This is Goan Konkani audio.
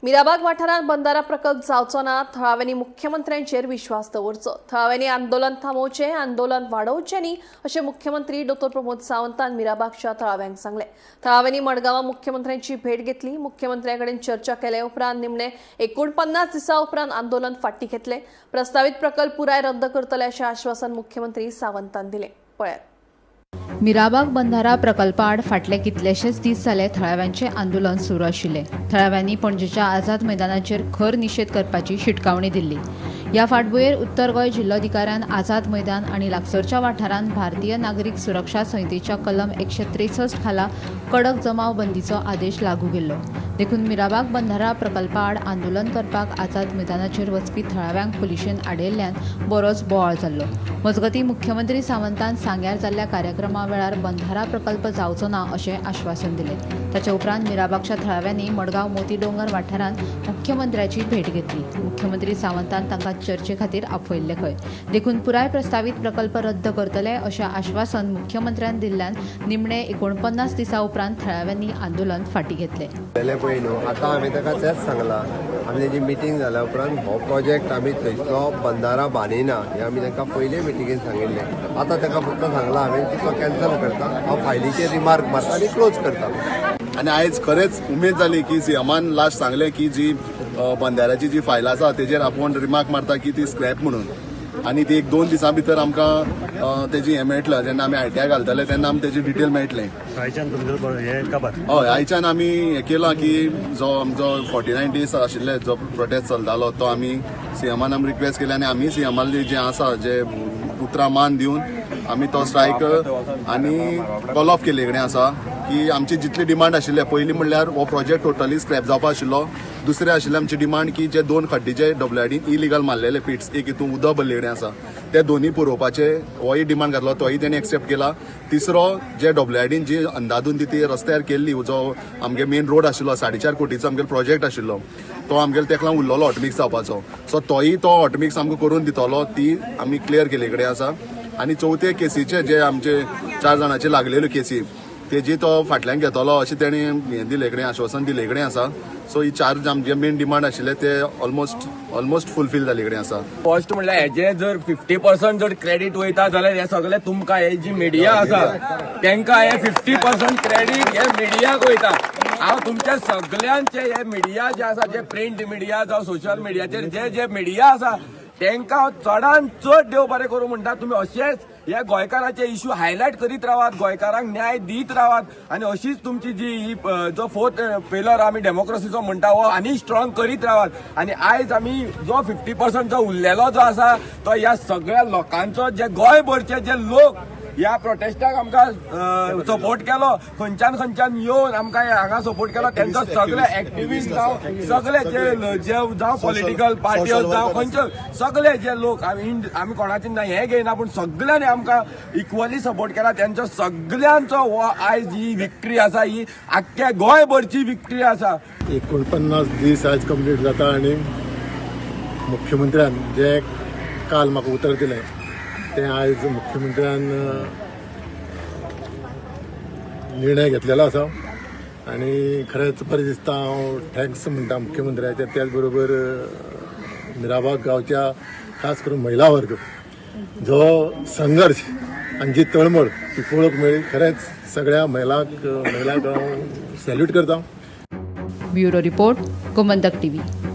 मिराबाग वाठारांत बंदारा प्रकल्प जावचो ना. थळाव्यांनी मुख्यमंत्र्यांचेर विश्वास दवरचो. थळाव्यांनी आंदोलन थांबोवचें, आंदोलन वाडोवचें न्ही, अशें मुख्यमंत्री डॉ प्रमोद सावंतान मिराबागच्या थळाव्यांक सांगलें. थळाव्यांनी मडगांवां मुख्यमंत्र्यांची भेट घेतली. मुख्यमंत्र्यां कडेन चर्चा केले उपरांत निमणे 49 दिसां उपरांत आंदोलन फाटीं घेतलें. प्रस्तावीत प्रकल्प पुराय रद्द करतले, अशें आश्वासन मुख्यमंत्री सावंतान दिलें. पळयात. मिराबाग बंधारा प्रकल्पा आड फाटले कितलेशेच दीस जाले थळाव्यांचें आंदोलन सुरू आशिल्लें. थळाव्यांनी पणजेच्या आझाद मैदानाचेर खर निशेध करपाची शिटकावणी दिल्ली. ह्या फाटभुंयेर उत्तर गोंय जिल्लोधिकाऱ्यान आझाद मैदान आनी लागसरच्या वाठारांत भारतीय नागरीक सुरक्षा संहितेच्या कलम 163 खाला कडक जमाव बंदीचो आदेश लागू केल्लो. देखून मिराबाग बंधारा प्रकल्पा आड आंदोलन करपाक आझाद मैदानाचेर वचपी थळाव्यांक पुलिशेन आडयल्ल्यान बरोच बोवाळ जाल्लो. मजगतीं, मुख्यमंत्री सावंतान सांग्यार जाल्ल्या कार्यक्रमा वेळार बंधारा प्रकल्प जावचो ना अशें आश्वासन दिलें. ताच्या उपरांत मिराबागच्या थळाव्यांनी मडगांव मोती डोंगर वाठारांत मुख्यमंत्र्याची भेट घेतली. मुख्यमंत्री सावंतान तांकां चर्चे खातीर आपयल्ले खंय. देखून पुराय प्रस्तावीत प्रकल्प रद्द करतले अशें आश्वासन मुख्यमंत्र्यान दिल्ल्यान निमणे 49 दिसां उपरांत थळाव्यांनी आंदोलन फाटीं घेतलें. जालें पळय न्हू, आतां हांवें ताका तेंच सांगलां. आमी तेजी मिटींग जाल्या उपरांत हो प्रोजेक्ट आमी थंयसलो बंदारा बांदिना हें आमी तांकां पयले मिटिंगेन सांगिल्लें. आतां ताका फक्त सांगलां हांवें की तो कॅन्सल करता, हांव फायलीचेर रिमार्क मारता आनी क्लोज करता. आनी आयज खरेंच उमेद जाली की सीएमान लास्ट सांगलें की जी बंदाऱ्याची जी फायल आसा, तेजेर आपूण रिमार्क मारता की ती स्क्रॅप म्हणून आनी ती एक दोन दिसां भितर आमकां तेजी हें मेळटलें. जेन्ना आमी आयटीआय घालतले तेन्ना आमकां तेजी डिटेल मेळटलें. आयच्यान तुमचो हे काबार. हय, आयच्यान आमी हें केलां की जो आमचो 49 दीस आशिल्ले जो प्रोटेस्ट चलतालो, तो आमी सीएमान आमी रिक्वेस्ट केली आनी आमी सीएमान जे आसा जे उतरां मान दिवन आमी तो स्ट्रायक आनी कॉल ऑफ केल्ले कडेन आसा की आमची जितली डिमांड आशिल्ले, पयलीं म्हणल्यार हो प्रोजेक्ट टोटली स्क्रॅप जावपा आशिल्लो. दुसरें आशिल्लें आमची डिमांड की जे दोन खड्डे डब्ल्यूआयडीन इलिगल मारलेले पिट्स, एक हितून उदक भरले कडेन आसा, ते दोन्ही पुरोवपाचे होय डिमांड घातलो, तोय तेणी एक्सेप्ट केला. तिसरो, जे डब्ल्यूआयडीन जी अंदाधून ती रस्त्यार केल्ली, जो आमगे मेन रोड आशिल्लो, 4.5 कोटीचो आमगेलो प्रोजेक्ट आशिल्लो, तो आमगेलो तेका लागून उरलेलो हॉटमिक्स जावपाचो. सो तोय तो हॉटमिक्स आमकां करून दितलो, ती आमी क्लियर केल्ले कडेन आसा. आनी चवथे केसीचे जे आमचे चार जाणांचे लागलेल्यो केसी, तेजी तो फाटल्यान घेतलो अशें तेणी हें दिले कडेन, आश्वासन दिले कडेन आसा. सो ही चार आमचे मेन डिमांड आशिल्ले, ते ऑलमोस्ट फुलफील जाल्ले कडेन आसा. फर्स्ट म्हणल्यार हेजे जर 50% जर क्रेडिट वयता जाल्यार हे सगळे तुमकां, हे जी मिडिया आसा तेंकां हे 50% क्रेडिट हे मिडियाक वयता. हांव तुमच्या सगळ्यांचे हे मिडिया जे आसा, जे प्रिंट मिडिया जावं सोशल मिडियाचेर जे जे मिडिया आसा, तेंकां हांव चडान चड देव बरें करूं म्हणटा. तुमी अशेंच हे गोंयकाराचे इश्यू हायलायट करीत रावात, गोंयकारांक न्याय दीत रावात आनी अशीच तुमची जी ही जो फोर्थ पिलर आमी डेमोक्रेसीचो म्हणटा, हो आनी स्ट्रॉंग करीत रावात. आनी आयज आमी जो 50% जो उरलेलो जो आसा, तो ह्या सगळ्या लोकांचो, जे गोंयभरचे जे लोक ह्या प्रोटेस्टाक आमकां सपोर्ट केलो, खंयच्यान खंयच्यान येवन आमकां हांगा सपोर्ट केलो, तेंचो सगळे एक्टिविस्ट जावं, सगळे जे जे जावं पॉलिटिकल पार्टी जावं, खंयचे सगळे जे लोक, आमी कोणाचे ना हे घेयना, पूण सगळ्यांनी आमकां इक्वली सपोर्ट केला. तेंचो सगळ्यांचो हो आयज ही विक्ट्री आसा, ही आख्ख्या गोंयभरची विक्ट्री आसा. 49 दीस आज कंप्लीट जाता आनी मुख्यमंत्र्यान जे काल म्हाका उतर दिलें, तें आयज मुख्यमंत्र्यान निर्णय घेतलेलो आसा आनी खरेंच बरें दिसता. हांव thanks म्हणटा मुख्यमंत्र्याचे. त्याच बरोबर मिराबाग गांवच्या खास करून महिला वर्ग जो संघर्श आनी जी तळमळ ती पळोवंक मेळ्ळी, खरेंच सगळ्या महिलांक हांव सॅल्यूट करता. Bureau report, Gomantak TV.